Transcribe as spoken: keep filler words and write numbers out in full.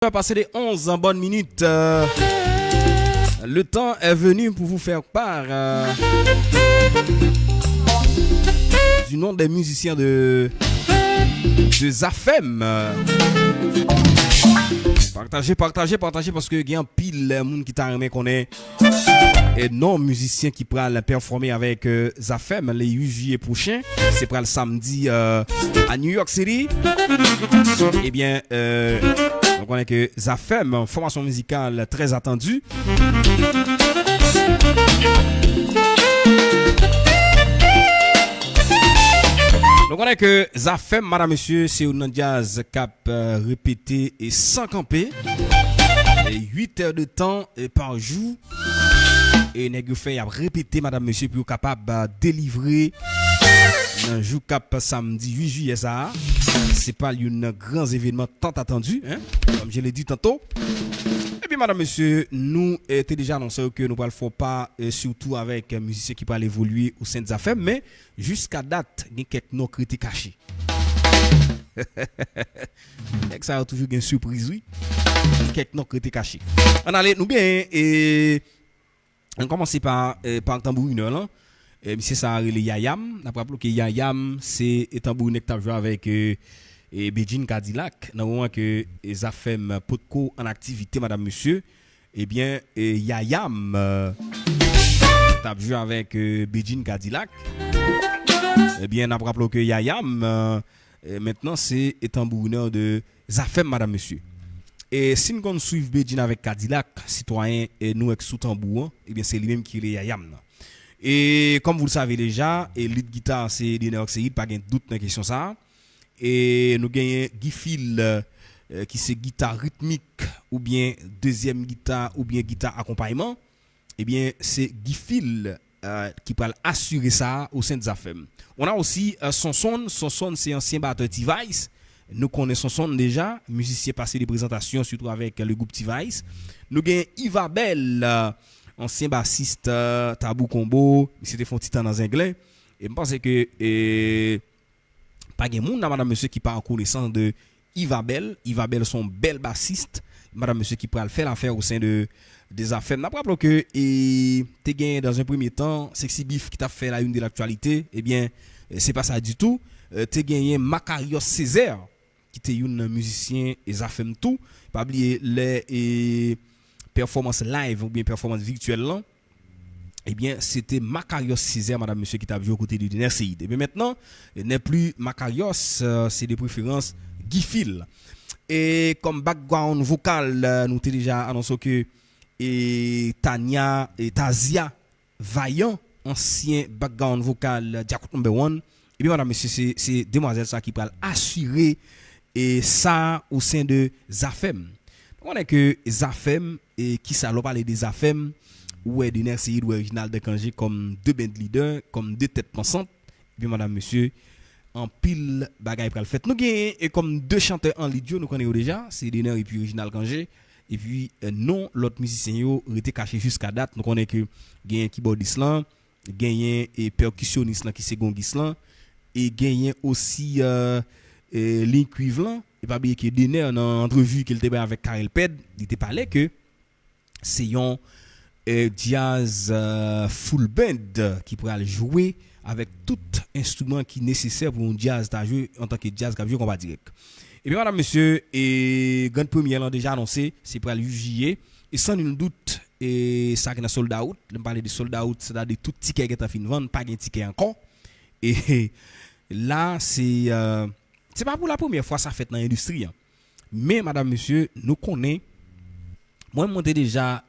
Passé les onze en bonne minute. Euh, le temps est venu pour vous faire part euh, du nom des musiciens de, de Zafem. Partagez, partagez, partagez parce que il y a un pile moun qui t'a aimé qu'on est e non mizisyen ki pral pèfòme avèk euh, Zafem le uit jiyè pwochen. Se pral samdi euh, a New York City. Ebyen, euh, nou konnen ke Zafem, fòmasyon mizikal trè atandi. Nou konnen ke Zafem, madam, mesye, se youn nan djaz k ap euh, repete e san kanpe. E uit è de tan e pa jou. E nèg yo fè y ap repete, madam, mesye, pou yo kapab euh, delivre nan jou k ap samdi uit jiyè sa a. Se pral youn nan gran evènman tant attendu, hein, comme je l'ai dit tantôt. Ebyen, madam, mesye, nou euh, te deja anonse ke nou pral fè pa euh, sitou avèk euh, mizisyen ki pral evolye o sen de Zafem, men jiska dat, gen kèk non k rete kache. Nèg sa yo toujou gen sipriz, wi. Kèk non k rete kache. Ann ale, nou genyen, e, ann kòmanse pa, e, pa tanbourinè lan. E, misye sa a rele Yayam. N ap raple ke Yayam, se, e, tanbourinè ki t ap jwe avèk, e, e, Bedjine Cadillac. Nan moman ke, e, Zafem potko an aktivite, madam, mesye, ebyen, e, Yayam, e, t ap jwe avèk, e, Bedjine Cadillac. Ebyen, n ap raple w ke Yayam, e, e, mentnan, se, e, tanbourinè de Zafem, madam, mesye. E si n konn swiv Bedjine avèk Cadillac, sitwayen, e, nou wè k sou tanbou an, ebyen, se li menm ki rele Yayam nan. E comme vous le savez déjà, e lead guitar se Dener Oxeid, pa gen dout nan kesyon sa a. E nou genyen Guy Phil, e, ki se gita ritmik oubyen dezyèm gita oubyen gita akonpayman. Ebyen, se Guy Phil, e, ki pral asire sa a o sen de Zafem. On a aussi, e, Sonson. Sonson, se ansyen batè T-Vice. Nou konnen Sonson deja, mizisyen pase de prezantasyon, sitou avèk le gwoup T-Vice. Nou genyen Yvabel, e, ansyen basis, e, Tabou Combo. Misye te fè yon ti tan nan Zenglen. E m panse ke, e, pa gen moun nan, madam, mesye, ki pa an konesans de Yvabel. Yvabel se yon bèl basis, madam, mesye, ki pral fè lafè o sen de, de Zafem. N ap raple w ke, e, te genyen, dans un premier temps, Sexy Beef ki t ap fè la une de l'actualité. Ebyen, e, se pa sa ditou. E, te genyen Makarios Césaire, ki te youn nan mizisyen e Zafem tou. Pa bliye lè, e, pèfòmans live oubyen pèfòmans vityèl lan, ebyen, se te Makarios Césaire, madam, mesye, ki t ap jwe kote de Dener Ceïd. Ebyen, mentnan, e, n'est plus Makarios, e, se de préférence Guy Phil. E kòm background vokal, e, nou te deja anonse ke, e, Tania, e, Tazia Vaillant, ansyen background vokal Djakout Number One, ebyen, madam, mesye, se, se demwazèl sa ki pral asire, e, sa o sen de Zafem. Nou konnen ke Zafem, e, kisa, lè w pale de Zafem, ou wè Dener Ceïd, ou wè Reginald Cangé kòm de band leader, kòm de tèt pansant. Ebyen, madam, mesye, anpil bagay pral fèt. Nou genyen, e, kòm de chantè an lead yo, nou konnen yo deja, se Dener epi Reginald Cangé. Epi, e, non lòt mizisyen yo rete kache jiska dat. Nou konnen ke genyen kibòdis lan, genyen, e, pèkisyonis lan ki se gongis lan, e genyen osi, e, e, liy kwiv lan. E pa bliye ke Dener, nan antrevi ke l te bay avèk Carel Pèd, li te pale ke se yon, e, djaz, e, full band ki pral jwe avèk tout enstriman ki nesesè pou yon djaz ta jwe antanke djaz k ap jwe konpa dirèk. Ebyen, madam, mesye, e, grand premyè lan deja anonse, se pral uit jiyè. E san nil dout, e, sa ki nan sold out, lè m pale de sold out, sètadi tout tikè gentan fin vann, pa gen tikè ankò. E la, se, e, se pa pou la premyè fwa sa fèt nan endistri an. Men, madam, mesye, nou konnen, mwen, mwen te deja,